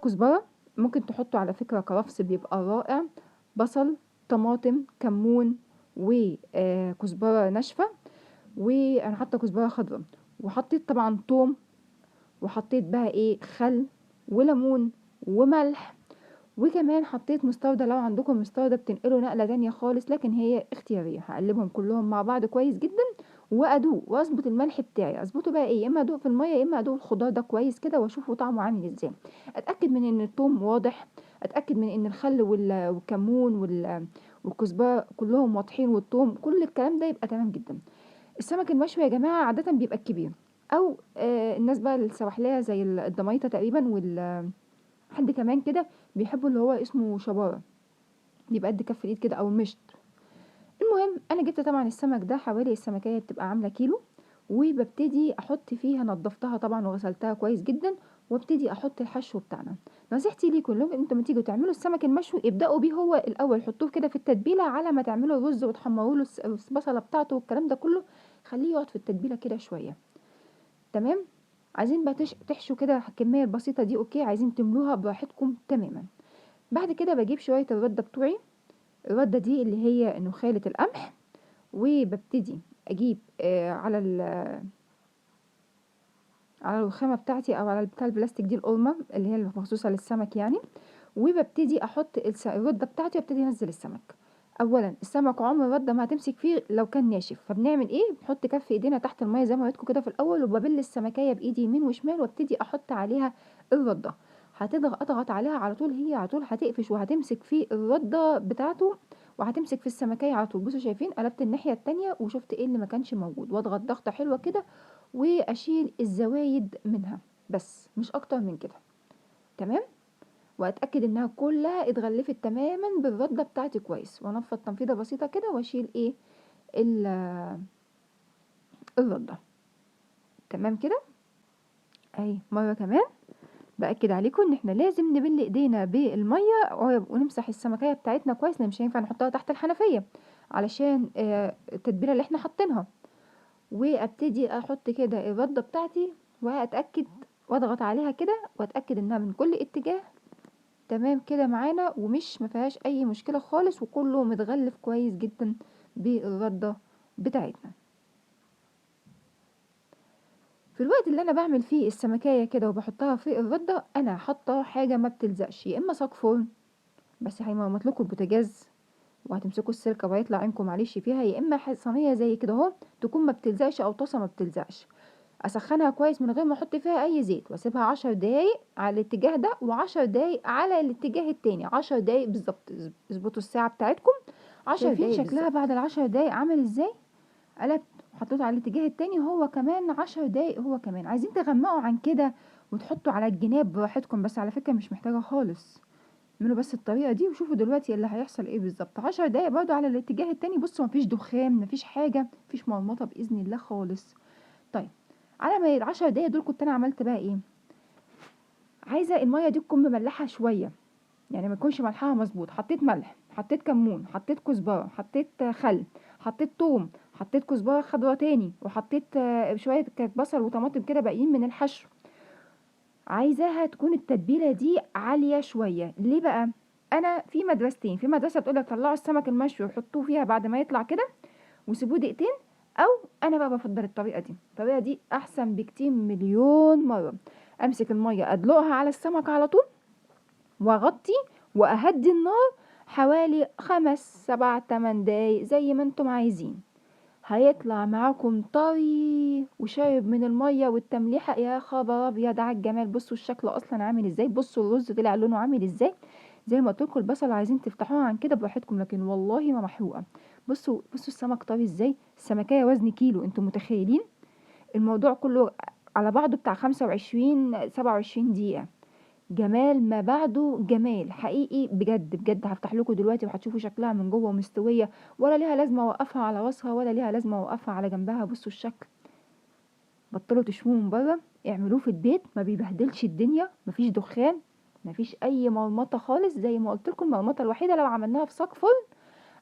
كزبره، ممكن تحطوا على فكرة كرفس بيبقى رائع، بصل، طماطم، كمون، وكزبره ناشفة، وانا حاطه كزبره خضراء، وحطيت طبعا توم، وحطيت بقى ايه خل وليمون وملح، وكمان حطيت مستردة. لو عندكم مستردة بتنقلوا نقلة تانية خالص، لكن هي اختيارية. هقلبهم كلهم مع بعض كويس جدا وادوق واظبط الملح بتاعي. اظبطه بقى ايه، يا اما ادوق في المية يا اما ادوق الخضار ده كويس كده واشوفه طعمه عامل ازاي. اتاكد من ان الثوم واضح، اتاكد من ان الخل والكمون والكزبره كلهم واضحين، والثوم، كل الكلام ده يبقى تمام جدا. السمك المشوي يا جماعة عادة بيبقى الكبير، او الناس بقى السواحليه زي الدميطه تقريبا، حد كمان كده بيحبوا اللي هو اسمه شباره، بيبقى قد كف الايد كده، او المشط. المهم انا جبت طبعا السمك ده، حوالي السمكيه بتبقى عامله كيلو، وببتدي احط فيها، نظفتها طبعا وغسلتها كويس جدا، وابتدي احط الحشو بتاعنا. نصيحتي ليكم لو انتم لما تيجوا تعملوا السمك المشوي ابداوا بيه هو الاول، حطوه كده في التتبيله على ما تعملوا الرز وتحمروا له البصله بتاعته والكلام ده كله، خليه يقعد في التتبيله كده شوية. تمام. عايزين بقى تحشوا كده الكمية البسيطة دي، okay، عايزين تملوها براحتكم تماما. بعد كده بجيب شوية الردة بتوعي، الردة دي اللي هي نخاله القمح، وببتدي اجيب على الرخامه بتاعتي او على بتاع البلاستيك دي، القرمه اللي هي المخصوصة للسمك يعني، وببتدي احط الردة بتاعتي وابتدي انزل السمك. اولا السمك عمر الردة ما هتمسك فيه لو كان ناشف، فبنعمل ايه، بنحط كف ايدينا تحت المية زي ما وريتكم كده في الاول، وببل السمكيه بايدي يمين وشمال، وابتدي احط عليها الردة. اضغط عليها على طول، هي على طول هتقفش وهتمسك في الردة بتاعته، وهتمسك في السمكيه على طول. بصوا شايفين، قلبت الناحية التانية وشفت ايه اللي ما كانش موجود، واضغط ضغطه حلوة كده واشيل الزوايد منها، بس مش اكتر من كده. تمام. واتاكد انها كلها اتغلفت تماما بالردة بتاعتي كويس، وانفض تنفيضه بسيطة كده واشيل ايه الردة. تمام كده. اهي مرة كمان باكد عليكم ان احنا لازم نبل ايدينا بالمية ونمسح السمكيه بتاعتنا كويس، لان مش هينفع نحطها تحت الحنفية علشان التتبيله اللي احنا حاطينها. وابتدي احط كده الردة بتاعتي واتاكد واضغط عليها كده واتاكد انها من كل اتجاه تمام كده معانا، ومش ما فيهاش اي مشكلة خالص، وكله متغلف كويس جدا بالردة بتاعتنا. في الوقت اللي انا بعمل فيه السمكايه كده وبحطها في الردة، انا حاطه حاجة ما بتلزقش، يا اما صاج فرن بس هيمرمط لكم البوتاجاز وهتمسكوا السلكه وهيطلع عينكم معلش فيها، يا اما صينية زي كده اهو تكون ما بتلزقش، او طاسه ما بتلزقش، اسخنها كويس من غير ما احط فيها اي زيت، واسيبها 10 دقايق على الاتجاه ده و10 دقايق على الاتجاه التاني، 10 دقايق بالظبط. اظبطوا الساعة بتاعتكم 10 شايفين دقايق شكلها بالظبط. بعد ال10 دقايق عامل ازاي. قلبت وحطيته على الاتجاه التاني هو كمان 10 دقايق هو كمان. عايزين تغمقوا عن كده وتحطوا على الجناب براحتكم، بس على فكرة مش محتاجه خالص، اعملوا بس الطريقة دي وشوفوا دلوقتي اللي هيحصل ايه بالظبط. 10 دقايق برضو على الاتجاه التاني. بصوا مفيش دخان، مفيش حاجة، مفيش مرمطه باذن الله خالص. طيب على ما ال10 دقايق دول كنت انا عملت بقى ايه، عايزه المية دي تكون مملحه شوية، يعني ما تكونش ملحها مظبوط. حطيت ملح، حطيت كمون، حطيت كزبره، حطيت خل، حطيت توم، حطيت كزبره خضراء تاني، وحطيت شوية كانت بصل وطماطم كده باقيين من الحشو. عايزاها تكون التتبيله دي عالية شوية. ليه بقى؟ انا في مدرستين، في مدرسه بتقولك طلعوا السمك المشوي وحطوه فيها بعد ما يطلع كده وسيبوه دقيقتين، او انا بقى بفضل الطريقة دي. الطريقة دي احسن بكتير مليون مرة. امسك المية ادلقها على السمك على طول واغطي واهدي النار حوالي 5 7 8 دقايق زي ما انتم عايزين. هيطلع معاكم طري وشارب من المية والتمليحه. يا خبر ابيض على الجمال. بصوا الشكل اصلا عامل ازاي، بصوا الرز طلع لونه عامل ازاي. زي ما قلت لكم البصل عايزين تفتحوها عن كده براحتكم، لكن والله ما محروقة. بصوا السمك طري ازاي. السمكيه وزن كيلو، انتم متخيلين؟ الموضوع كله على بعضه بتاع 25 27 دقيقة. جمال ما بعده جمال حقيقي بجد بجد. هفتح لكم دلوقتي وهتشوفوا شكلها من جوه مستوية، ولا ليها لازمه اوقفها على راسها ولا ليها لازمه اوقفها على جنبها. بصوا الشكل، بطلوا تشوفوه من بره، اعملوه في البيت، ما بيبهدلش الدنيا، مفيش دخان، مفيش اي مرمطه خالص. زي ما قلت لكم المرمطه الوحيدة لو عملناها في صاج فرن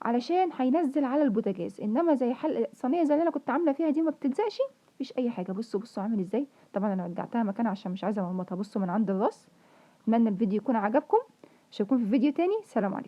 علشان هينزل على البوتاجاز، انما زي حل صينية زي اللي انا كنت عامله فيها دي ما بتلزقش، مفيش اي حاجة. بصوا عامل ازاي. طبعا انا رجعتها مكانها عشان مش عايزه مرمطه. بصوا من عند الراس اتمنى الفيديو يكون عجبكم. اشوفكم في فيديو تاني. سلام عليكم.